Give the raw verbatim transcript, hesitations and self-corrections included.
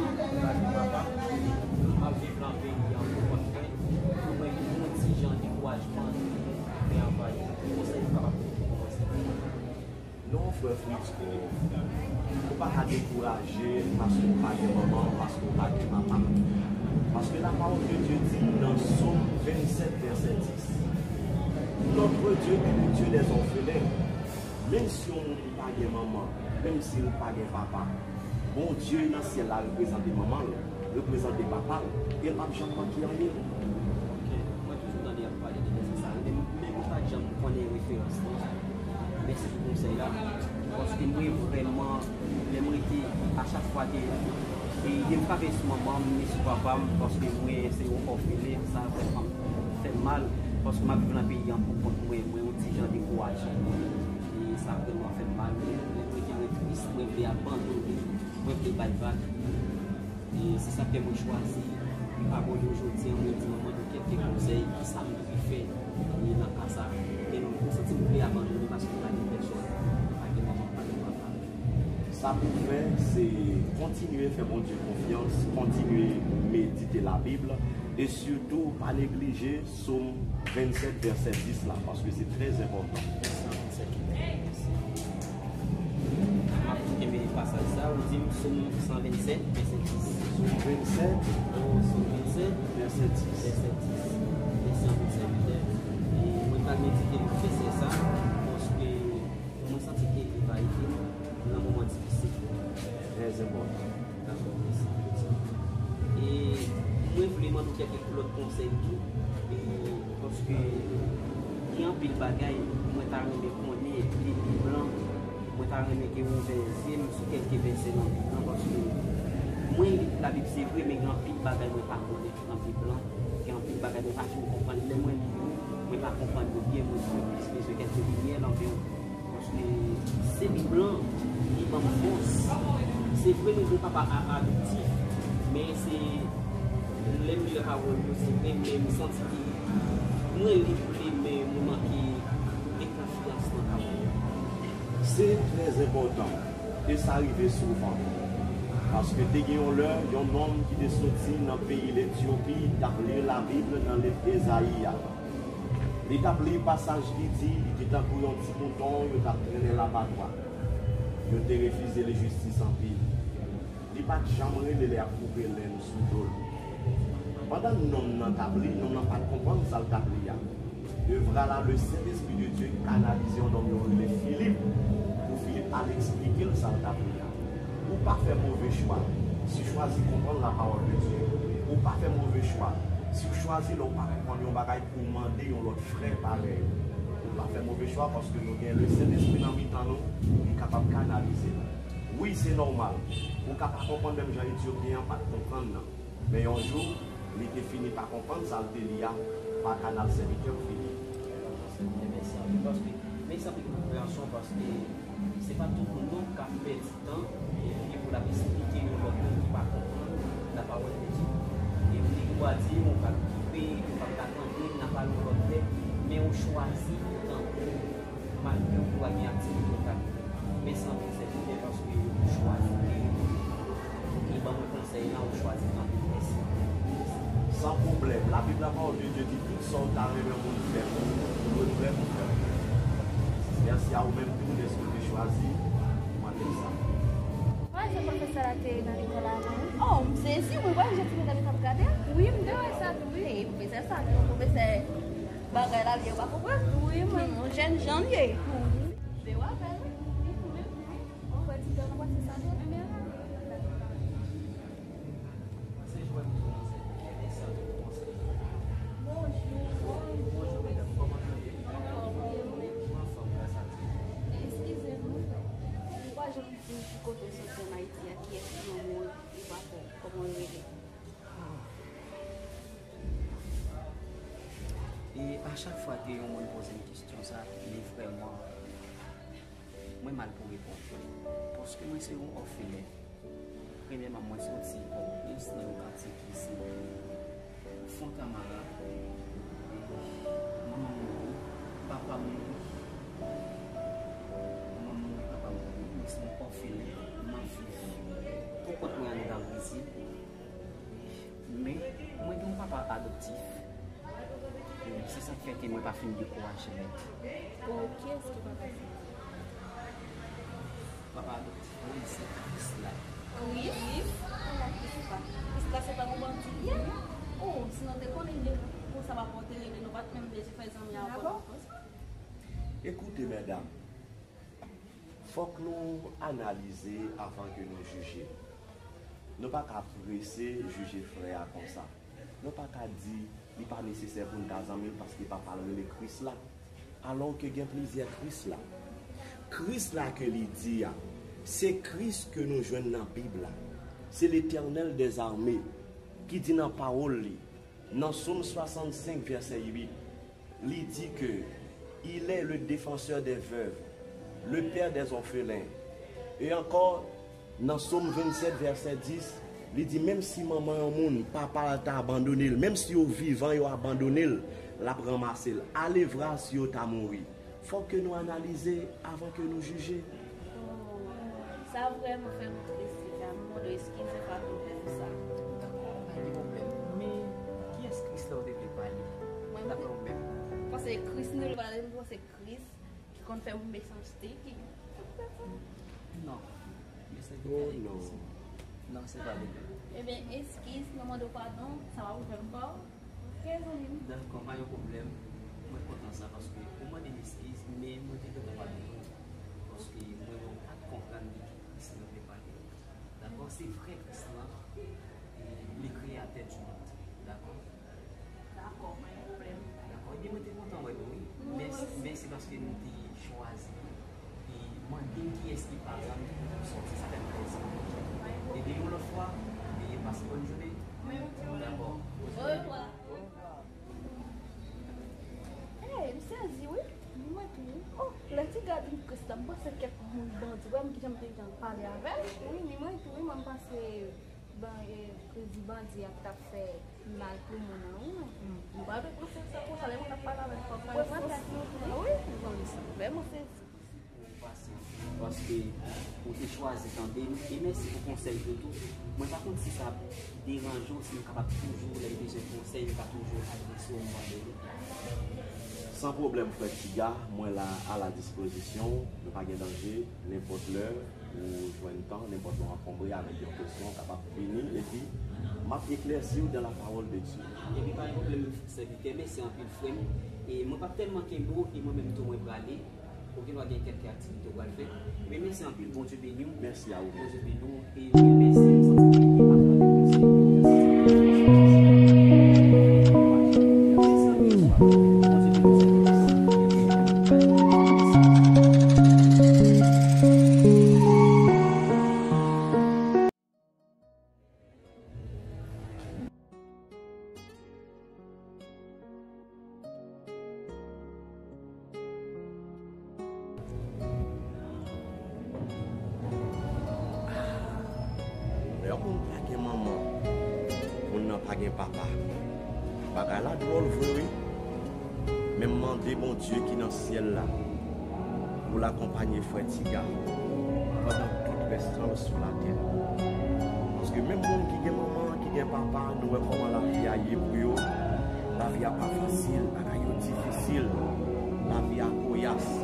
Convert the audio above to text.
M pa gen papa, m ap viv nan peyi an pou kont mwen. Pou mwen, yon ti jan dekourajman ki vin anvayi m. Ki konsèy ou kapab pou mwen? Non, frè Fritz, ou, ou pa ka dekouraje paske ou pa gen manman, paske ou pa gen papa. Paske la parole de Dieu di nan Sòm vennsenk, vèsè dis, Notre Dieu est le Dieu des orphelins. Menm si yon moun pa gen manman, menm si l pa gen papa, Bondye nan syèl la reprezante manman l, reprezante papa l, e l p ap janm manke anyen. Ok, mwen toujou tande y ap pale de vèsè sa yo, men, men mwen pa t janm konnen referans lan. Mèsi pou konsèy la, paske mwen vrèman, lè m rete, a chak fwa ke, e, lè m frape sou manman m, ni sou papa m, paske mwen se yon òfelen, sa vrèman fè m mal, paske m ap viv nan peyi an pou kont mwen, mwen yon ti jan dekouraje. E sa vrèman fè m mal, mwen, mwen rete, mwen tris, mwen vle abandone, mwen vle bay vag. E se sa k fè mwen chwazi abòne w jodi an, mwen di mwen mande w kèlke konsèy, kisa m dwe fè, e nan ka sa. Men m santi m vle abandone paske m pa gen pèsòn, m pa gen manman, m pa gen papa. Sa pou w fè, se kontinye fè Bondye konfyans, kontinye medite Labib, e sitou pa neglije Sòm vennsenk, vèsè dis la, paske se trè enpòtan. San vennsenk, vèsè dis. M ap kenbe pasaj sa, ou di m Sòm san vennsenk, vèsè dis. Sòm vennsenk, o, Sòm vennsenk, vèsè dis. Vèsè dis. Mèsi anpil, sèvitè. E mwen pral medite nan vèsè sa, paske mwen santi ke li va ede m nan moman difisil. Trè enpòtan. Dakò, mèsi. E mwen vle mande w kèlke lòt konsèy tou, e paske gen anpil bagay mwen ta renmen konnen de Bib lan, mwen ta renmen ke w ouvè zye m sou kèlke vèsè nan Bib lan, paske mwen li Labib se vre, men gen anpil bagay mwen pa konnen nan Bib lan, gen anpil bagay mwen pa fin konprann. Lè mwen li yo, mwen pa konprann yo byen, mwen, mwen plis bezwen kèlke limyè nan men w. Paske se Bib lan ki ban m fòs. Se vre, nou gen papa a-, adoptif, men se lè m li pawòl yo, se vre, men m santi ke mwen li vle, men mwen manke de konfyans nan pawòl yo. Se trè enpòtan, e sa rive souvan. Paske te gen yon lè, yon nonm ki te soti nan peyi Letyopi t ap li Labib nan liv Ezayi a. Li t ap li pasaj ki di, li te tankou yon ti mouton yo t ap trennen l abatwa. Yo te refize li jistis anpil. Li pa t janm rele lè y ap koupe lenn sou do l. Pandan nonm nan t ap li, nonm nan pa t konprann sa l t ap li a. Evra la, le Sentespri de Dye kanalize yon nonm yo rele Filip, pou Filip al eksplike l sa l t ap li a. Ou pa fè move chwa si w chwazi konprann la parole de Dieu. Ou pa fè move chwa si w chwazi lè w pa konprann yon bagay pou w mande yon lòt frè parèy ou. Ou pa fè move chwa paske nou gen le Sentespri nan mitan nou ki kapab kanalize nou. Wi, se nòmal. Ou ka pa konprann menm jan Etyopyen an pa t konprann nan. Men yon jou, li te fini pa konprann sa l te li a pa kanal sèvitè Filip. Mèsi anpil, paske, mèsi anpil pou konpreyansyon, paske se pa tout moun non k ap pèdi tan epi pou l ap esplike yon lòt moun ki pa konprann la parole de Dieu. E m te gen dwa di, ou p ap koupe, ou p ap ka tande, n a pale yon lòt lè, men ou chwazi tande, malgre ou pa gen aktivite ou ka koupe. Mèsi anpil, sèvitè, paske ou chwazi te, te ban mwen konsèy la, ou chwazi tande. Mèsi. San pwoblèm. Labib la, parole de Dieu, di tout sa w ta renmen moun fè pou ou, ou dwe prè pou fè l. Mèsi a ou menm tou dèske w te chwazi maten sa. Mwen se pwofesè la te nan lekòl avan wi. Oh, m sezi, wi, wè, jan ti medam yo t ap gade l. Wi, m te wè sa tou, wi. E pwofesè sa, tou, pwofesè bagay la, li yo pa konprann. Wi, mwen. Hmm, yon jèn jan l ye. Wi. Te wè avè l, wi. Wi, mwen menm, wi. Ou wè ti dòm, ou wè ti sa tou. Ebyen, Se jwèt ou sou konsèy. Kèlè sa ou konsèy? Bonjou. Bonjou, medam. Kòman nou ye? Anfòm, gras a Dye. Eskize nou. Ou pa janm di ki kote w soti ann Ayiti a, kiyès ki manman w, ou pa fè, kòman w rele? E a chak fwa ke yon moun poze m kesyon sa, li vrèman, mwen mal pou reponn. Paske mwen se yon òfelen. Premyèman, mwen soti Pòtoprens nan yon katye ki se Fontamara. Manman m mouri, papa m mouri. Manman m mouri, papa m mouri. Mwen se yon òfelen, m ap viv pou kont mwen anndan Men, mwen gen yon papa adoptif. E se sa k fè ke mwen pa fin dekouraje nèt. Oh, kiyès ki papa sa? Papa adoptif mwen, se Kris la. Kris? Kòman Kris la? Kris la se pa yon bandi li ye? Oh, sinon te konnen de pou sa papa w te rele nou, pa t menm bezwen fè zanmi avè w. Ankò? Ekoute, medam, fòk nou analize avan ke nou jije. Nou pa ka prese jije frè a konsa. Nou pa ka di li pa nesesè pou n ta zanmi l paske papa l rele Kris la. Alò ke gen plizyè Kris la. Kris la ke li di a, se Kris ke nou jwenn nan Bib la. Se Letènèl dèzame ki di nan pawòl li, nan Sòm swasannsenk vèsè uit, li di ke il est le défenseur des veuves, le père des orphelins. E ankò, nan Sòm vennsèt vèsè dis, li di, menm si manman yon moun, papa l ta abandone l, menm si yo vivan, yo abandone l, l ap ranmase l. Alevra si yo ta mouri. Fòk ke nou analize avan ke nou jije. Oh, sa vrèman fè m tris, Seyè. M mande w eskize pa tou pou sa. Dakò, pa gen pwoblèm. Men, kiyès Kris la w te vle pale? Mwen, dakò, men. Panse Kris nou vle pale, m panse Kris ki konn fè moun mechanste, ki... Non. Men se... Oh, non. Non, se pa li. Ebyen, eskiz, mwen mande w padon, sa pa pwoblèm pa w. Ok, zanmi m. Dakò, pa gen pwoblèm. Mwen kontan sa, paske ou mande m eskiz, men mwen te gentan padone w. Paske mwen menm, m pa t konprann de ki Kris nou vle pale. Dakò, se vrè Kris lan, e, le Créateur du monde. Dakò? Dakò, pa gen pwoblèm. Dakò, ebyen, mwen te kontan wè nou, wi. Mwen osi. Men, men se paske nou te chwazi, e, mande m kiyès ki paran m pou m sòti, sa fè m plèzi. Ebyen, yon lòt fwa, e, pase bòn jounen. Mwen osi. Dakò. Orevwa. Hey, m sezi wi. Ni mwen tou wi. Oh, lè ti gad yon Kris la, m panse kèk moun bandi. Wè m ki jan m te gen pale avè l. Wi, ni mwen tou wi, mwen m panse ban, e, kredi bandi a k t ap fè mal pou moun nan wi mwen. M pa dwe panse sa konsa, lè moun ap pale avè l fò w pale fransè. Wi, m panse sa. Vrèman sezi. Ou pase, paske ou te chwazi tande m, e mèsi pou konsèy yo tou. Mwen pa konn si sa ap deranje w, si m kapab toujou, lè m bezwen konsèy, m ka toujou adrese w, m mande w. San pwoblèm, frè Tiga, mwen la a la dispozisyon w. Nou pa gen danje, nenpòt lè ou jwenn tan, nenpòt lè w ankonbre avèk yon kesyon, w kapab vini, epi m ap eklèsi w dans la parole de Dieu. Epi pa gen pwoblèm, sèvitè, mèsi anpil, frè m. E mwen p ap tèlman kenbe w, e mwen menm tou mwen prale. Ok, w a gen kèk aktivite w pral fè. Ebyen, mèsi anpil. Bondye beni w. Mèsi a ou. Bondye beni w. E mwen mèsi, m santi beni pa pale konsèy. Mèsi anpil. Bondye beni w. Lè yon moun pa gen manman, moun nan pa gen papa. Bagay la dwòl vre wi. Men m mande Bondye ki nan syèl la pou l akonpanye frè Tiga pandan tout rès tan l sou latè. Paske menm moun ki gen manman, ki gen papa, nou wè kòman lavi a ye pou yo. Lavi a pa fasil, bagay yo difisil. Lavi a koyas.